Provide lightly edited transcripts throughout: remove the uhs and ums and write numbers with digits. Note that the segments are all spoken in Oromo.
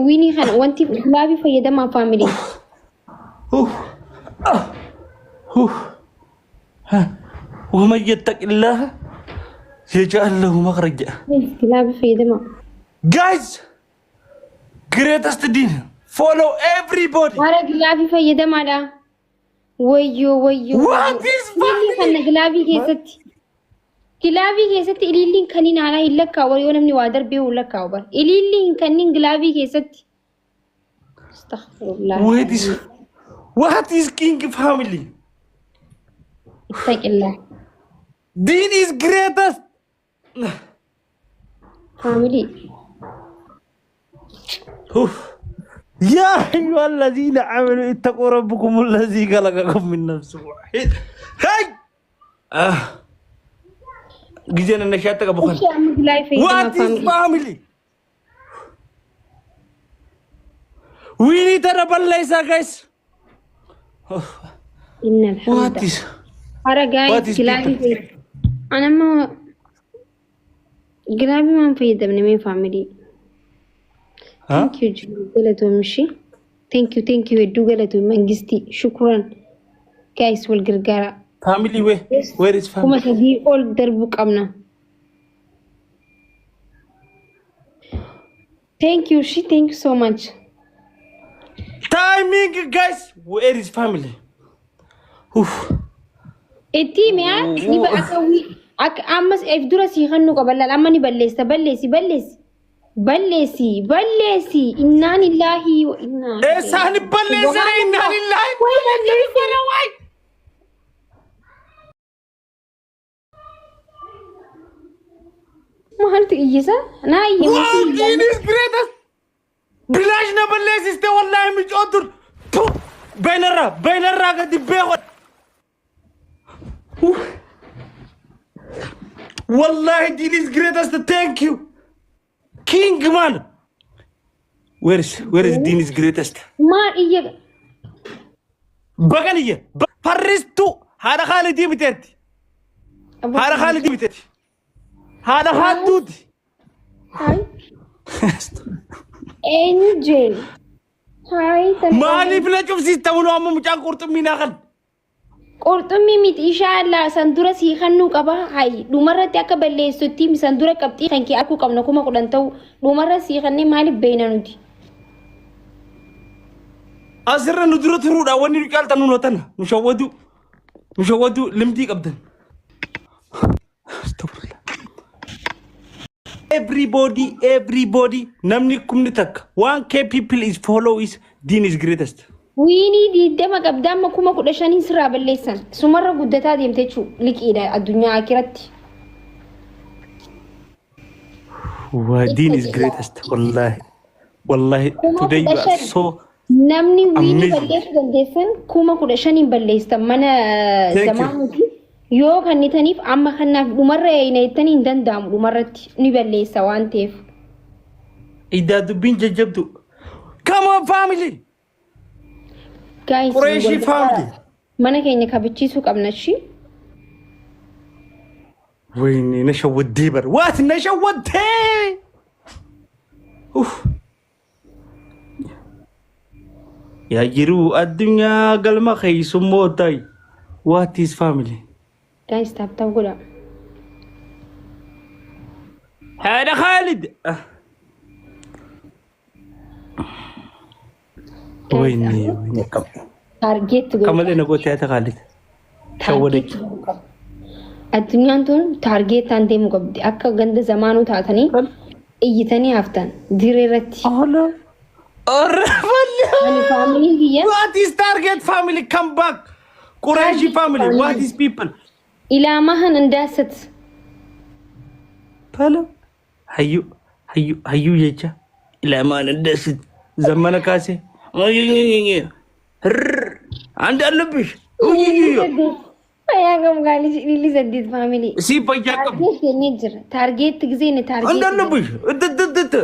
Wiinii kana wanti glove fayyadamaa, family. Uff. Ah. Uff. Ha. ومن يتق الله يجعل له مخرجا. Glove fayyadamaa. Guys, greatest deen. Follow everybody. Hara, glove fayyadamaadha. Wayyoo, wayyoo. What is Ilillii kana glove keessatti. Glove keessatti ililliin kaniin haala hin lakkaa'u, yoo namni waa darbee hin lakkaa'u bara. Ilillii hin kanniin glove keessatti. Astaghfirullah. What is King family? Ittaqillah. Deen is greatest. Family. Uff. يا أيها الذين آمنوا اتقوا ربكم الذي خلقكم من نفس واحدة. هاي آه. ጊዜን እነሻጠቀ በኋላ Ishee amma glove fayyadamaa, What is family. family? Winii tana balleessaa, guys. Inna What alhamda. is Hara What guys, is glove people? fayyadama. Ani amma glove waan fayyadamne mee, family? Huh? Thank you, Jiru. Galatoom ishee. Thank you, thank you. Hedduu galatoom mangistii. Shukran. Guys, wal gargaara. Family, where is kuma family? 3 ol darbuu qabna. Thank you, she. Thank you so much. Timing, guys. Where is family? Uff. Itti mi'a ni ba akka akka ammas if dura sii kannuu qaba laal. Amma ni balleessa. Balleessi, balleessi, balleessi, balleessi. Innaa lillaahi wa innaa Eessaan balleessare? Innaa lillaahi. Way, balleessere way. Maaltu iyyisa naa iyye? Wow, Deen is greatest. Bilaash na balleessiste wallaahi micoon tun. Beenarraa beenarraa gadi beekon. Wallahi Deen is greatest. Thank you. King man. Where is Deen is greatest? Maal iyya? Bagan iyya. Farristuu haadha Khaalidii miteetti. Haadha Khaalidii miteetti. Haadha Haadduuti. Hai. Eenyu jee? Hai tan. Maaliif na cufsiista munoo amma mucaan qurxummii naa kan? Qurxummii miti, inshaallah san dura sii kannuu qaba. Hai, dhumarratti akka balleessutti san dura qabxii kan kee akkuu qabna, 10,000 ta'u dhumarra sii kannee maaliif beeyna nuti? Asirra nu dura turuudha wanni nu caaltan nu tana nu shawwadu nu shawwadu limdii qabdan. Astagfirullah. Everybody, everybody, namni 10,000, 1K people is follow is Deen is greatest. Wiinii 20 qabda, amma 15,000 sirraa balleessan. Sumarra guddataa deemte jechuudha liqiidha addunyaa akiratti. Waa, Deen is greatest, wallahi wallahi. Kuma Today you kudha are shan. so Namni wiinii amazing. balleessuu dandeessan 15,000 balleessan mana Thank you. zamaanuti yoo kannitaniif amma kanaaf dhumarra eeyina jettanii hin danda'amu, dhumarratti ni balleessa waan ta'eef. Idaa dubbiin jajjabdu. Come on, family. Guys, Qureeshii wal gargaara. family. Mana keenya kabachiisuu qabna shi. ወይኔ na shawwaddee bar waat na shawwaddee. Uff. Yaa jiruu addunyaa galma keessummootai. What is family? Guys, tap tap godha. Haadha Khalid. Ah. ወይኔ ወይኔ Target godhu. Kamalee na goote haadha Khalid. Shawwadee. Target godhuu qabna. Addunyaan tun targetaan deemuu qabdi. Akka ganda zamaanuu taatanii iyyitanii haftan diree irratti. Ola. Ani familyn kiyya What is target, family? Come back. Qureshi family. What is people? Ilaamahan indaasat. Pala. Hayyu hayyu hayyu jecha. Ilaamaan addasit. Zammana kaase. አንድ አለብሽ። Fayyaa qabu gaalii ililli saddeet, family. Si fayyaa qabu. Target jennee jira. Target ጊዜ ne target. አንድ አለብሽ። እትትትት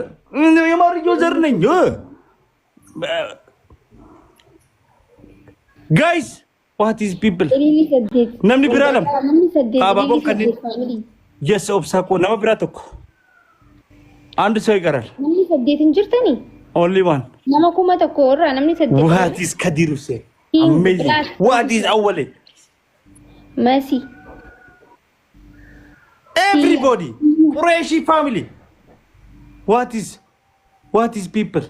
የማርዮ ዘር ነኝ። Guys, what is people? Ililli saddeet. Namni biraa lama. Namni saddeet. Abaaboon Ililli kanneen- saddeet, family. Yes, obsaa koo nama biraa tokko. አንድ ሰው ይቀራል። Namni saddeet hin jirtanii? Only one. Nama 1000 irraa namni 8. What is Kadir Hussein? King Amazing. Black. What is Awale? Masi. Everybody. Qureshi family. What is people?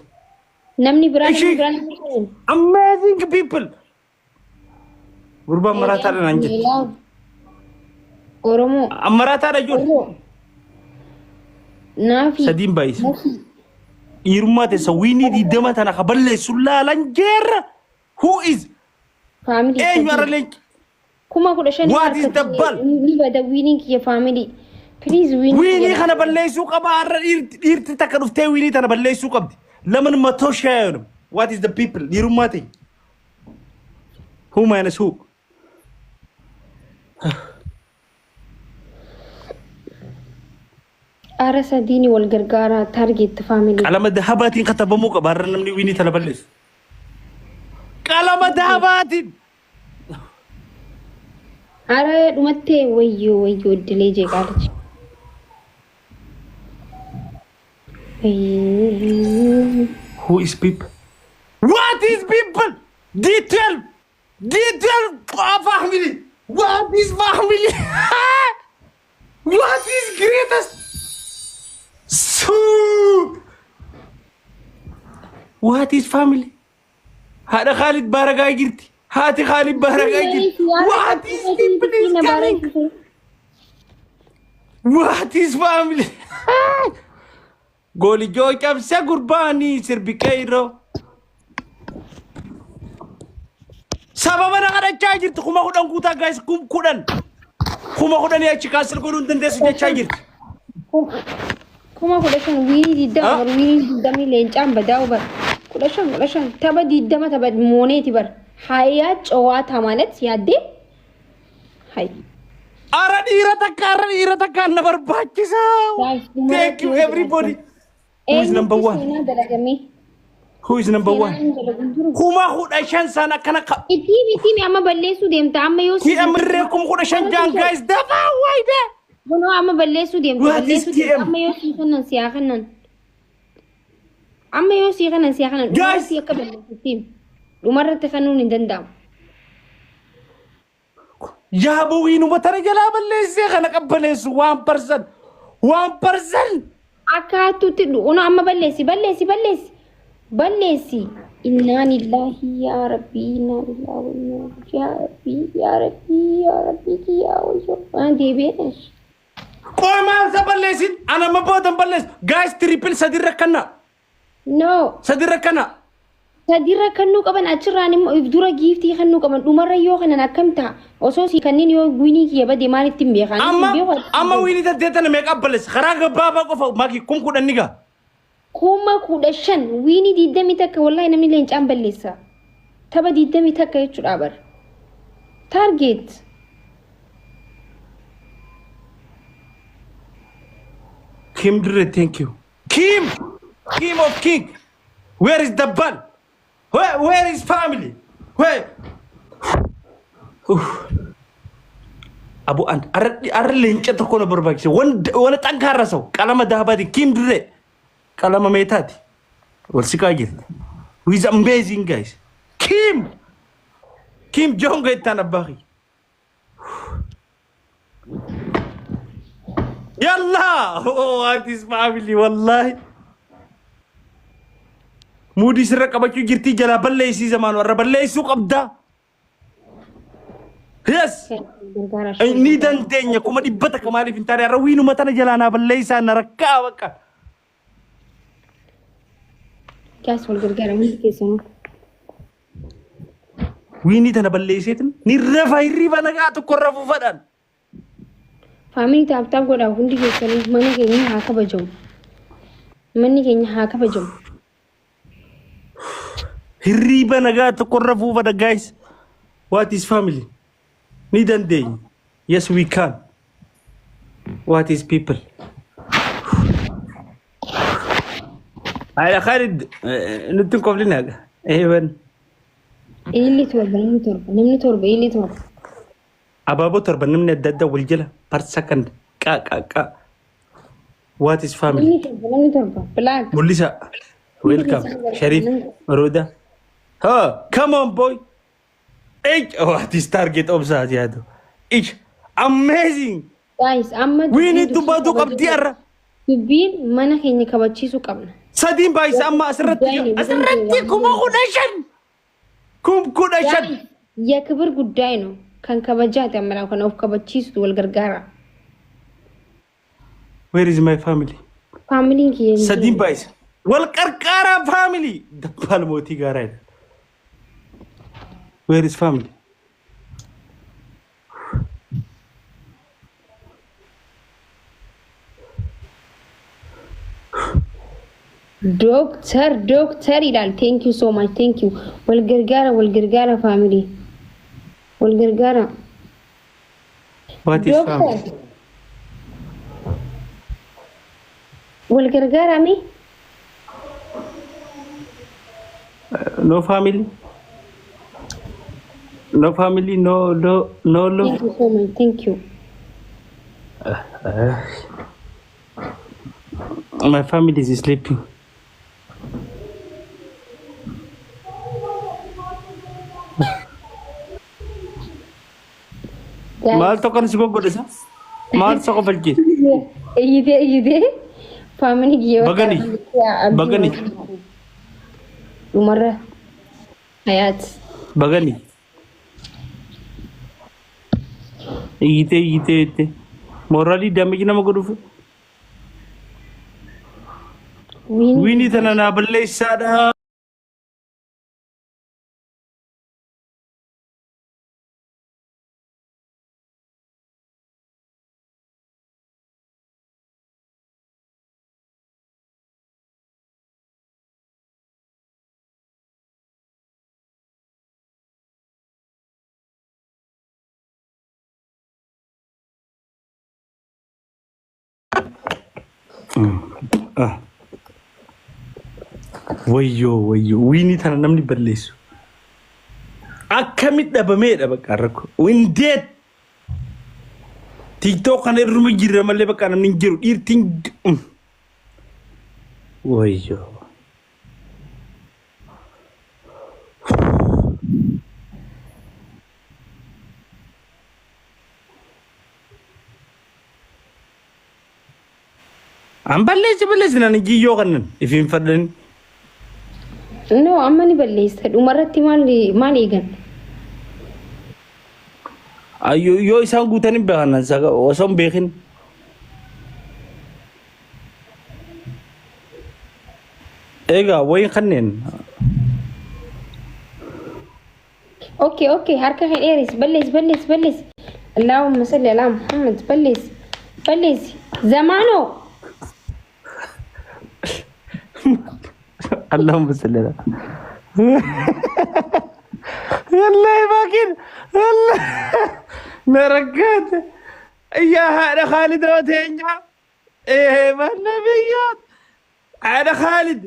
Namni biraa namni Ishii. biraa namni kun. Amazing people. Gurbaan maraataadha naan jette. Oromoo. Maraataadha ijoollee. Oromoo. Naafi. Sadiin baay'isa. Masi. Dhiirummaa teessa wiinii 20 tana ka balleessu laalan jeerra. Who is? Family. Eenyu har'a leenci? 15,000. What is the ball? Ni bada wiiniin kiyya family. Please wiinii. Wiinii kana balleessuu qaba har'a dhiirti takka dhuftee wiinii tana balleessuu qabdi. Laman matoo shaayonum. What is the people? Dhiirummaa ta'e. Who minus who? Ara sadiini wal gargaara target family. Qalama dahabaatiin katabamuu qaba har'a namni wiinii tana balleessu. Qalama dahabaatiin. Ara dhumattee wayyoo wayyoo iddilee jeeqaalichi. Wayyoo. Who is people? What is people? D12! D12 family! What is family? What is greatest? So What is family? Haadha Khalid Baragaa jirti. Haati Khalid Baragaa jirti. What is people is coming? What is family? Goolijoo cabse gurbaanii sirbi qeyroo. Sababa na kadhachaa jirti 10,000 guutaa guys 10,000. 10,000 achi cancel godhuu hin dandeessu jechaa jirti. 15,000 wiinii 20 Ah? bar wiinii 20 leencaan badaa bar 15 15 tapha 20 tapha mooneeti bar ሀያ ጨዋታ ማለት ያዴ ሀይ Ara dhiira takka ara dhiira takka na barbaachisa. Thank you everybody. Who is number one? Seenaa dalagamee Who is number one? Seenaan dalagu jiru. 15,000 sana akkana Ittiin ittiin amma balleessuu deemta amma yoo TM irree 15,000 jaan guys dafaa waayide. Kunoo amma balleessuu deemta What is balleessuu deemta TM? amma yoo sii kennan siyaa kennan amma yoo sii kennan siyaa kennan Guys! dhumarratti akka balleessutti dhumarratti kennuun hin danda'amu. Yaaba wiinuma tana jalaa balleessee kana qabbaneessu waan person waan person. Akka hattuutti kunoo amma balleessi balleessi balleessi balleessi. Innaa lillahi yaa rabbii innaa lillahi wa innaa ilaihi yaa rabbii yaa rabbii yaa rabbii kiyyaa wayyoo waan deebi'ee. Qoy maal isa balleessin ana amma boodan balleessu guys triple sadi rakkanna No. sadi rakkanna. Sadirra kennuu qaban achirraan immoo if dura giiftii kennuu qaban dhumarra yoo kanan akkam ta'a osoo si kanneen yoo wiinii kiyya bade maalitti hin beekan. Amma amma wiinii dandeettana meeqa balleessa karaa gabaabaa qofa maaki 10,000 ni ga'a. 15,000 wiinii 21 wallahi namni leencaan balleessa. Tapha 21 jechuudha bar. Target. Kim Dire, thank you. Kim! Kim of King! Where is the ball? Where is family? Where? Uff. Abu an arra leenca tokko na barbaachise. Wana xankaarra sau qalama dahabaati Kim Dire qalama meetaati. Wal siqaa jirti. Who is amazing guys. Kim! Kim Jong ittaan abbaa kiyya. Yalla! Oh, what is family wallahi. Muudii sirra qabachuu jirtii jalaa balleessii zamaan warra balleessuu qabda. Yes! Ni dandeenya 100,000 maaliif hin taane har'a wiinuma tana jalaa naa balleessaa na rakkaa bakka. Guys wal gargaara hundi keessanuu. Wiinii tana balleesseetin ni rafa hirriba nagaa tokko irra fuufadhaan. Family tap tap godhaa hundi keessanuu mana keenya haa kabajamu. Manni keenya haa kabajamu. Hirriba nagaa tokko irra fuufadha guys. What is family? Ni dandeenya. Yes we can. What is people? Hayya Khalid nutti hin koflin haga. Eeban. Ililli torba namni torba namni torba ililli torba. Abaaboo torba namni adda addaa wal jala per second qa qa qa. What is family? Namni torba namni torba black. Mul'isa. Welcome. Sharif Maroda. Ha, come on boy. Each oh, this target obsa yaadu. Each amazing. Guys, amma We dubbiin need to dubbii baatu kabajuu qabdi har'a. Dubbiin mana keenya kabachiisuu qabna. Sadiin baay'isa amma asirratti Guddaan asirratti 15,000. 15,000. የክብር ጉዳይ ነው። Kan kabajaati amma kan of kabachiistu wal gargaara. Where is my family? Faamiliin kiyya hin Sadiin jiru. baay'isa. Wal qarqaaraa family. Dabbaal mootii gaaraa jedha. Where is family? ዶክተር ዶክተር ይላል። Thank you so much, thank you። Wal gargaara, wal gargaara, family wal gargaara. What is ዶክተር family? Wal gargaara mee. No family? No family, no no no love. Thank you so much, thank you. My family is sleeping. Maal tokko si goggodhisa? Maal isa qofalchiisa? Iyyitee iyyitee faamilii kiyya Bagani. Bagani. Dhumarra hayaat. Bagani. Iyyitee iyyitee iyyitee. Mooraalii damage nama godhuuf. Wiini Wiinii tana naa balleessaadha. Ah. Wayyoo wayyoo wiinii tana namni balleessu. Akkamitti dhabameedha bakka rakkoo. Windeet. TikTok kana irruma jirra malee bakka namni hin jiru dhiirtiin. Wayyoo. An balleessi balleessi naan jiyyoo kannan ifiin fadhani. No, amma ni balleessa. Dhumarratti maal maal eegan? Ayyoo yoo isaan guutan hin beekan osoo hin beekin. Egaa wayin kanneen. Okay, okay, harka kee dheeris. Balleessi, balleessi, balleessi. Allahumma salli ala Muhammad. Balleessi, balleessi. Zamaanoo. Allahumma salli ala. Wallahi baakin. Wallahi. Na rakkaate. Yaa haadha Khaalid rooteenya. Ee manna biyyaat. Haadha Khaalid.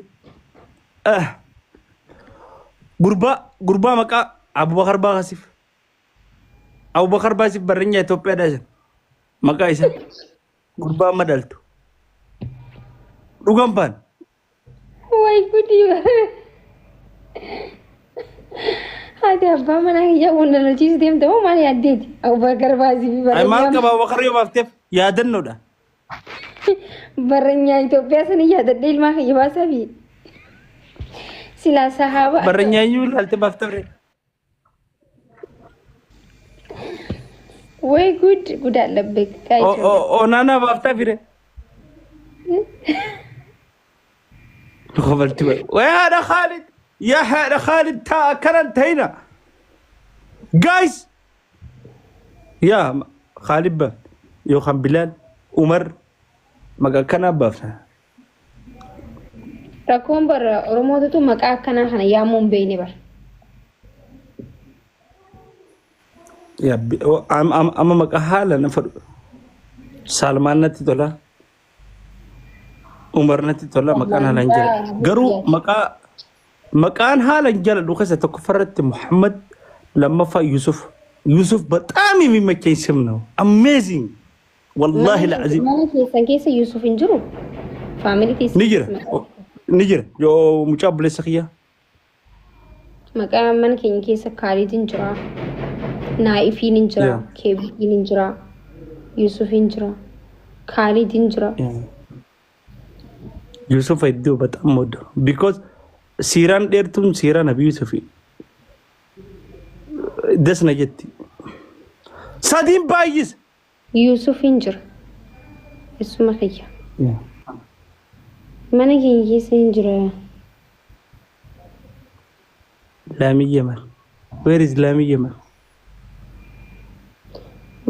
Gurbaa gurbaa maqaa Abubakar Baasif. Abubakar Baasif barreenya Itoophiyaadhaa isa. Maqaa isaa. Gurbaa amma dhaltu. Dhugan baan. Way gudii. Haati abbaa manaa kiyyaa wandalochiisu deemte moo maal yaaddeeti? Abubakar Baasii fi Ay maal barreenya qaba Abubakar yoo baafteef yaadannoodha. Barreenya Itoophiyaa sana yaadadhee ilmaa kiyya baasaa fi silaa sahaaba. Barreenya iyyuu ilaalte baafteef. Way gud gud አለበት guys. Onaanaa baaftaa fire. Kofalti bara. Way haadha Khaalid. Yaa haadha Khaalid taa akkanan ta'ina. Guys. Yaa Khaalid ba yookaan Bilaal Umar maqaa akkanaa baafna. Rakkoon bara Oromootutu maqaa akkanaa kana yaamuu hin beekne bara. Yaa amma maqaa haala na fadhu. Salmaan natti tola. Umar natti tola maqaan haala hin jala. Garuu maqaa maqaan haala hin jala keessa tokkoffaarratti Muhammad lammaffaa Yusuf. Yusuf በጣም የሚመቸኝ ስም ነው። Amazing ወላሂ ለዓዚም። Mana keessan keessa Yusuf hin jiru? Faamilii Ni jira. keessan. Ni jira. Yoo mucaa obboleessa kiyyaa. Maqaa mana keenya keessa Kaalidiin jira. Naa'ifiin hin jira. Yeah. Keebiin hin jira. Yuusufiin jira. Kaalidiin jira. Yusuf hedduu በጣም ወደው because siiraan dheertuun siiraa Nabi Yusufi das na jetti. Sadiin baay'is. Yuusufiin jira. Isuma kiyya. Mana keenya keessa hin jira. Laamii Yemen. Where is Laamii Yemen?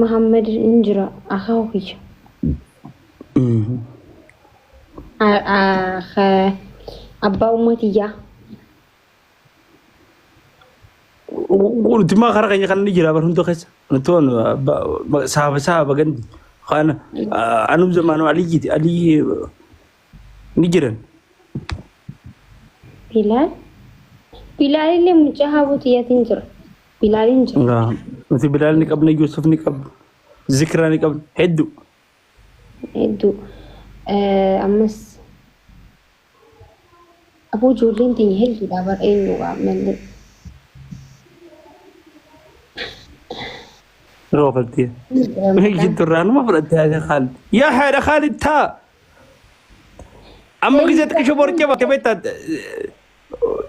Muhammad hin jira. Akaakuu kiyya. Abbaa ummatiyyaa. Nuti maa karaa keenya kana ni jira bar hunda keessa. Nuti waan saaba saaba gandi. Kana anum zamaanu Aliyyiiti. Aliyyi ni jiran. Bilaal. Bilaal illee mucaa haaboo xiyyaatiin jira. Bilaal hin jira. Nuti Bilaal ni qabna, Yusuf ni qabna, Zikraa ni qabna. Hedduu. Hedduu. Ammas aboo ijoolleen teenya hedduudha bara eenyuudha malee. Roofaltii. Jiddu irraa numa fudhattee Khaalid. Yaa haadha Khaalid taa. Amma gisee xiqqishoo borcee bakkee beektaa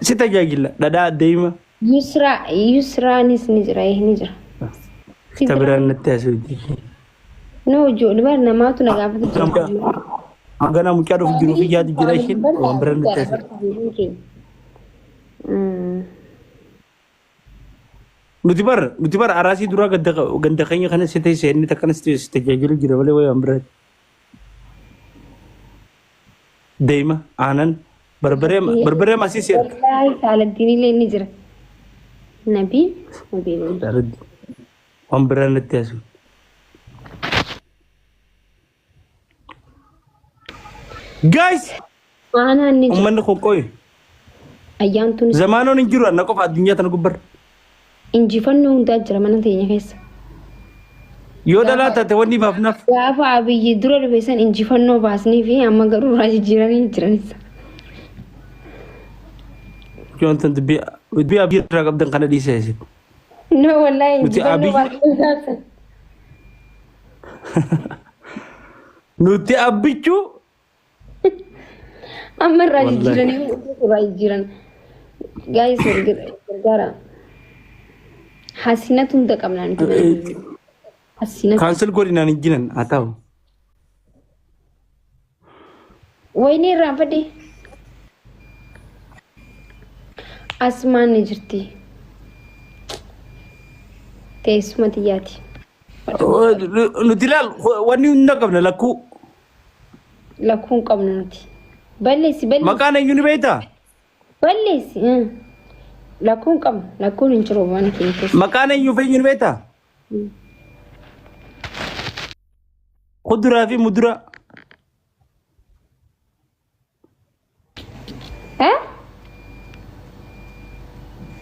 si tajaajila dhadhaa deema. Yusraa Yusraanis ni jira ni jira. Ta biraan natti haasawti. No, ijoollee bara namaatu na gaafatu jira. Ganaa mucaa dhufu jiru fi yaadu jira ishiin waan biraan natti haasawti. Nuti bar araasii duraa ganda keenya kana si ta'e inni takkana si tajaajilu jira malee waan biraati. Deema aanan barbaree barbaree masii si erga. Wallaahi Saaladdiin illee ni jira. Nabii Nabii. Waan biraan natti haasawti. Guys, Aanaan ni jira. Uummanni kun qoyi. Ayyaantuun Zamaanoon hin jiru anna qofa addunyaa tana gubbarra. Injifannoo hundaa jira mana teenya keessa. Yoo dhalaa taate wanni baafnaaf. Gaafa Abiyyi dura dhufe san injifannoo baasnii fi amma garuu irraa jijjiiranii jiranis. Yoon dubbii dubbii Abiyyi irraa qabdan kana dhiisee isin. No, wallaahi Nuti injifannoo Abiyyi baasnii gaafsan. Nuti abbichuu Amma irraa Wallaahi. jijjiiranii irraa jijjiiran. Guys, wal gargaara. Hasinatu hunda qabna nuti mana keenya. Hasinatu. Cancel godhinaan hin jiran haa ta'u. Wayinii irraanfadhe. Asmaan ni jirti. Teessuma xiyyaati. Nuti ilaal wanni hunda qabna lakkuu. Lakkuu hin qabnu nuti. Balleessi, balleessi. Maqaan eenyu ni beektaa? Balleessi. Lakkuu hin qabnu. Lakkuun hin jiru mana keenya keessa. Maqaan eenyu fi eenyu ni beektaa? Kuduraa fi muduraa. Eh?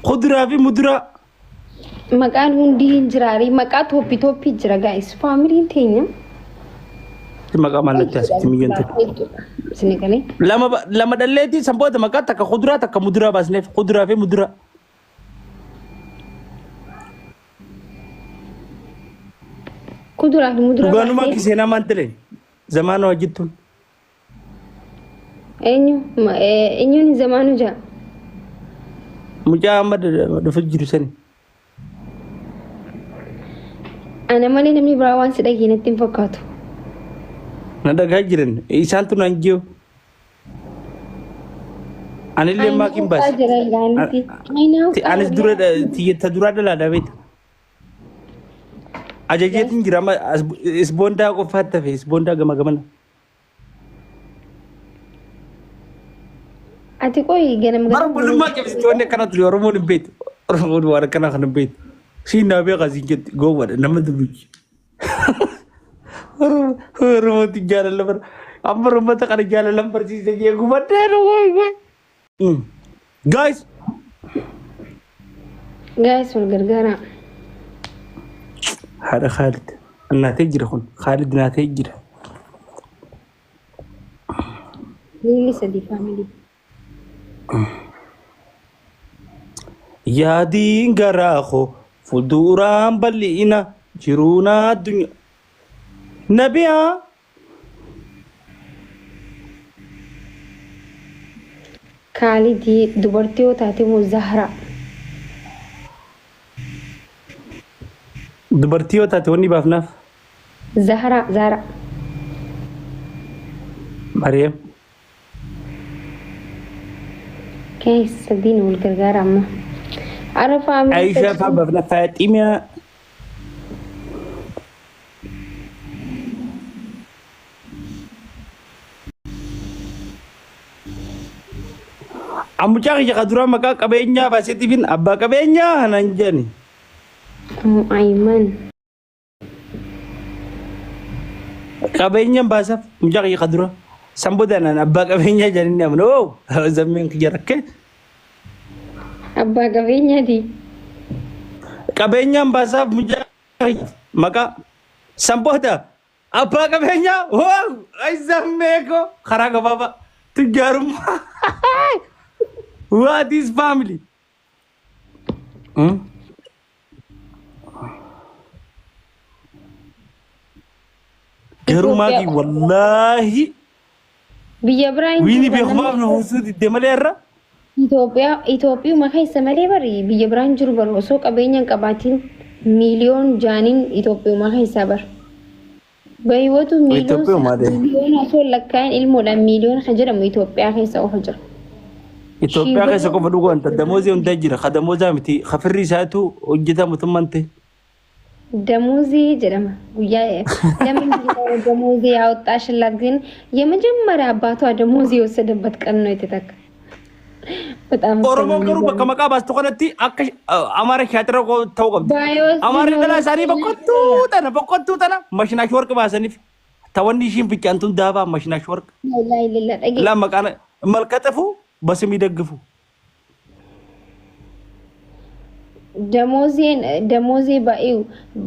Kuduraa fi muduraa. Maqaan hundi hin jiraari. Maqaa tooppi tooppi jira, guys. Faamiliin teenya. Maqaa maallatti asitti miyyaan ta'e. Isin galee. Lama lama dhalleetii sanboota maqaa takka kuduraa takka muduraa baasneef kuduraa fi muduraa. Kuduraa fi muduraa Dhugaanumaa baasnee. kiseenaa maan ta'e zamaana hojjettuun. Eenyu? Eenyuun zamaanuu jaa? Mucaa amma dhufa jiru sani. Ana malee namni biraa waan si dhagee natti hin fakkaatu. Na dhagaa jiran isaantu naan jiru. Anillee maakiin baase. Jira ilaalitti. Anis dura ta duraa dhalaadhaa beekta. Ajajeetiin jira amma isboondaa qofaatti hafe isboondaa gama gamana. Ati qoyi ganam Bara ganam. bulummaa cabsitti wanni akkana ture Oromoon hin beektu. Oromoon waan akkanaa kana hin beektu. Siin naa beekaa siin jetti gowwaadha nama dubbichi. Oromootti jaalala bara. Amma uummata kana jaalala barsiise jee gubadheera wayi wayi. Guys, Guys, wal gargaara. Haadha Khaalid. Naatee jira kun. Khaalid naatee jira. Miilli sadii faamilii. Yaadiin garaa koo fuulduraan bal'ina jiruun addunyaa. Nabiyaa. Kaalidii dubartii yoo taate immoo Zahra. Dubartii yoo taate wanni baafnaaf. Zahra Zahra. Mariyeem. Keessa diin wal gargaara amma. Ara faamilii Aishaa fa'aa baafna Faaximiyaa. Ammucaa kiyya ka duraa maqaa qabeenyaa baaseetiifin abbaa qabeenyaa naan jedhani. Ayman. Qabeenyaan baasaaf mucaa kiyya ka dura. San booda naan abbaa qabeenyaa jedhanii amanu. Oo zammeen kiyya rakkee. Abbaa qabeenyaati. Qabeenyaan baasaaf mucaa kiyya maqaa. San booda abbaa qabeenyaa wow ay zammee koo karaa gabaabaa tujjaarummaa. What is family? Garuu maakii wallaahi Biyya biraa hin wiini jiru beekumaaf namni na hoosuu didde malee irra. Itoophiyaa Itoophiyuma keessa malee bari biyya biraa hin jiru bar osoo qabeenya hin qabaatin miiliyoon jaaniin Itoophiyuma keessaa bar. Bahiwatu miiliyoon Itoophiyuma de. miiliyoona osoo hin lakkaa'in ilmoodhaan miiliyoona kan jedhamu Itoophiyaa keessa qofa jira. Itoophiyaa keessa qofa dhuguu wanta damoozii hundaa jira. Ka damoozaa miti. Ka firri isaatu hojjetaa mootummaan ta'e. ደሞዜ jedhama guyyaa ለምንድን ነው ደሞዜ ያወጣሽላት ግን የመጀመሪያ አባቷ ደሞዜ የወሰደበት ቀን ነው የተተካ በጣም እኮ ነው Oromoon garuu bakka የሚገርመው። maqaa baastu kanatti akka Amaara shaatira ta'uu qabdi. ባይወስድ Amaarri ኖሮ dhalaa isaanii boqqottuu tana boqqottuu tana mashinaash warqi baasaniif tawanni ishiin ficcaantuun daabaa mashinaash warqi. ላይ ሌላ ጠጌ Laa maqaan malkaxafu basimii daggifu. ደሞዜን ደሞዜ ባይው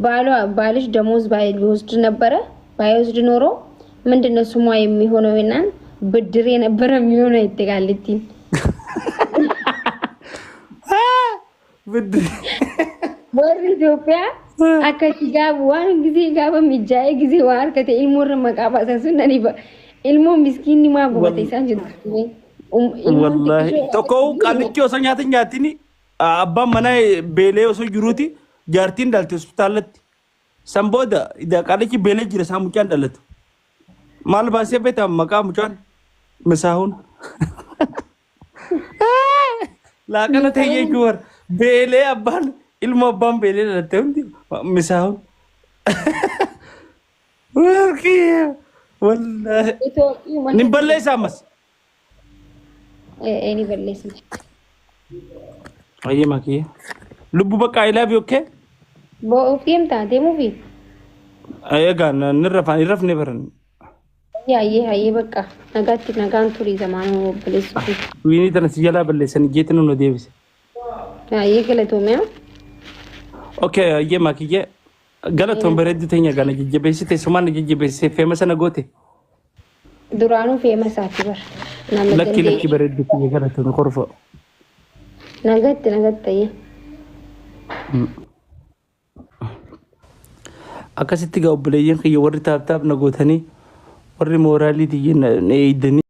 ባሏ ባልሽ ደሞዝ ባይ ቢወስድ ነበረ ባይወስድ ኖሮ ምንድነው ስሟ የሚሆነው? እና ብድር የነበረ የሚሆነው ይተጋልቲ Biddi. Warri Itoophiyaa akkatti gaafa waan gisee gaafa mijaa'ee gisee waa harkate ilmoorra maqaa baasan sun nani ba ilmoon miskiinni maa gubate isaan jedhu. Ilmoon Wallaahi xiqqishoo tokko qaallichi osoo nyaata hin nyaatini abbaan manaa beelee osoo jiruuti jaartiin dhalte hospitaalatti. San booda qaallichi beelee jira isaan mucaan dhalatu. Maal baasee beektaa maqaa mucaan misaahuun. Laaqana ta'e jechuun war beelee abbaan ilmoo abbaan beelee dhalatte hundi misaahuun. Warqii wallaahi. Itoophiyaa Nin balleessa ammas. ni balleessa. Ayyee makiyye. Lubbu bakka I love you okay? Bo'oof deemtaa deemuufi? Egaa nirra afaan irrafne baran. Hayyee hayyee bakka nagaatti nagaan turii zamaanuu obboleessu. Wiinii tana si jalaa balleessan ijjeetti nu deebise. Hayyee galatoomiyaa. Okay ayyee makiyye. Galatoon bareedduu teenya gana jajjabeessite sumaan na jajjabeessite feema sana goote. Duraanuu feemasaati bara. Nama Lakki lakki dandeenye. bareedduu kiyya galatoon korfa. Nagaatti nagaatti hayyee. Akkasitti gaa obboleeyyan kiyya warri taaptaap na gootanii warri mooraalii tiyya na eeydanii.